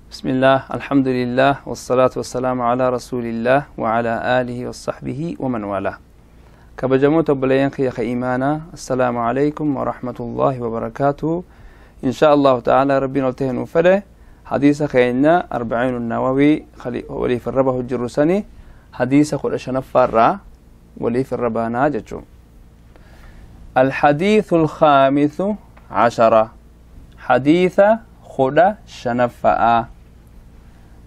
بسم الله، الحمد لله، والصلاة والسلام على رسول الله وعلى آله وصحبه ومن والاه. Kabajamoota obboleeyyan kiyya ka iimaanaa، السلام عليكم ورحمة الله وبركاته. إن شاء الله تعالى ربنا oltahee nuu fedhe hadiisa keenya أربعين النووي waliif irra bahu jirru sani hadiisa 15ffaarraa waliif irra baanaa jechuu. الحديث الخامس عشر، حديث 15ffaa.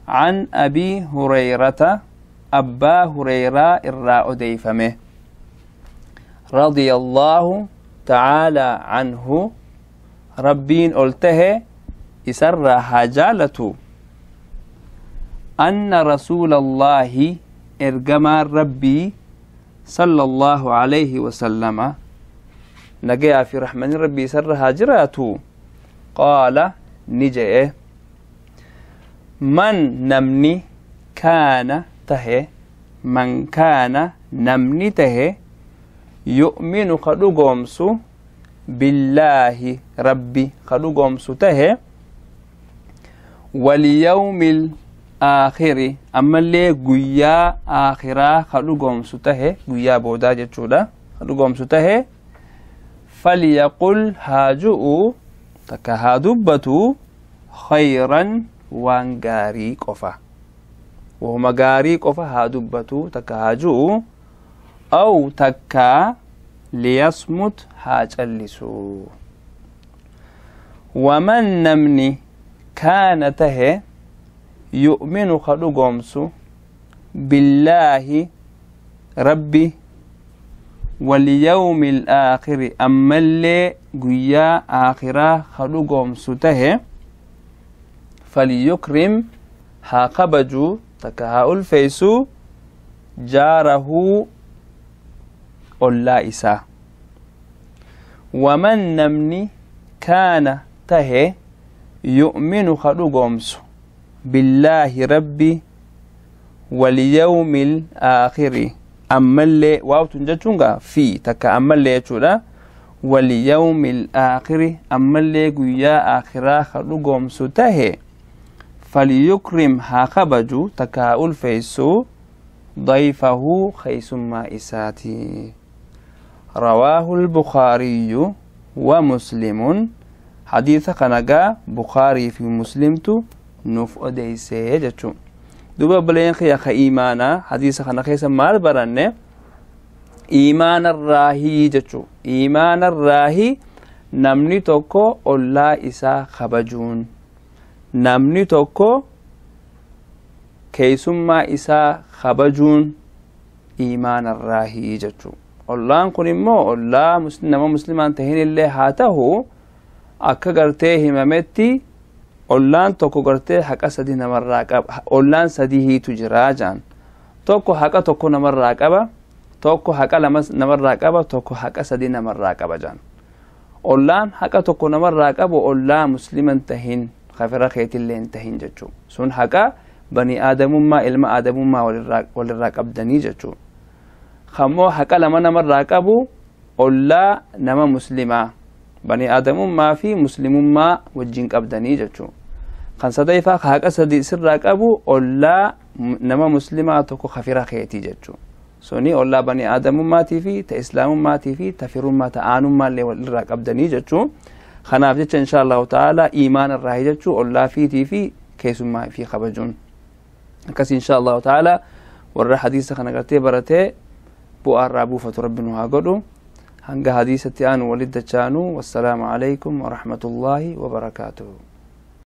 عن أبي هريرة، أبا هريرة irraa odeeyfame، رضي الله تعالى عنه، ربين oltahe isarraa haa jaalatu، أن رسول الله، ergamaan Rabbii، صلى الله عليه وسلم، nagayaa fi rahmanni Rabbii isarra haa jiraatu، قال، ni je'e: من، namni، كان tahe، من كان، namni tahe، يؤمن، ka dhugoomsu، بالله، Rabbi ka dhugoomsu tahe، واليوم الآخر، ammallee guyyaa aakhiraa ka dhugoomsu tahe, guyyaa boodaa jechuudha, ka dhugoomsu tahe، فليقل، haa ju'u takka haa dubbatu، خيرا، waan gaarii qofa, wahuma gaarii qofa haa dubbatu takka haa ju'u، أو takkaa ليصمت، haa callisu. ومن، namni، كان tahe، يؤمن، ka dhugoomsu، بالله، Rabbi، واليوم الآخر، ammallee guyyaa aakhiraa ka dhugoomsu tahe، فليكرم، haa kabaju takka haa ulfeeysu، جاره، ollaa isaa. ومن، namni، كان tahe، يؤمن، ka dhugoomsu، بالله، Rabbi، واليوم الآخر، ammallee waawtun jechuun gaa fi takka ammallee jechuudha، واليوم الآخر، ammallee guyyaa aakhiraa ka dhugoomsu tahe، فليكرم، haa kabaju takka haa ulfeeysu، ضيفه، keeysummaa isaati. رواه البخاري ومسلم. Hadiisa kana gaa Bukaarii fi Muslimtu nuuf odeysee jechuu. Duuba obboleeyyan kiyya ka iimaanaa, hadiisa kana keessa maal baranne? Iimaanarraahii jechuu. Iimaanarraahii namni tokko ollaa isaa kabajuun, namni tokko keeysummaa isaa kabajuun iimaanarraahii jechuu. Ollaan kun immoo ollaa nama muslimaan tahin illee haa tahu. Akka gartee himametti ollaan tokko gartee haqa sadi namarraa qaba. Ollaan sadihiitu jiraa jaan. Tokko haqa tokko namarraa qaba, tokko haqa lama namarraa qaba, tokko haqa sadi namarraa qaba jaan. Ollaan haqa tokko namarraa qabu ollaa musliman tahin, kafira keetillee hin tahin jechuu. Sun haqa bani aadamummaa, ilma aadamummaa walirraa qabdanii jechuu. Kammoo haqa lama namarraa qabu ollaa nama muslimaa, bani aadamummaa fi muslimummaa wajjin qabdanii jechuu. Kan sadaffaa haqa sadi sirraa qabu ollaa nama muslimaa tokko kafira keetii jechuu. Suni ollaa bani aadamummaatii fi ta islaamummaatii fi ta firummaa ta aanummaallee walirraa qabdanii jechuu. Kanaaf jecha إن شاء الله تعالى iimaan irraa jechuu ollaa fiitii fi keessummaa fi kabajuun. Akkas إن شاء الله تعالى warra hadiisa kana gartee baratee bu'aa irraa buufatu Rabbi nu haa godhu. Hanga hadiisatti aanu walitti dachaanu، والسلام عليكم ورحمة الله وبركاته.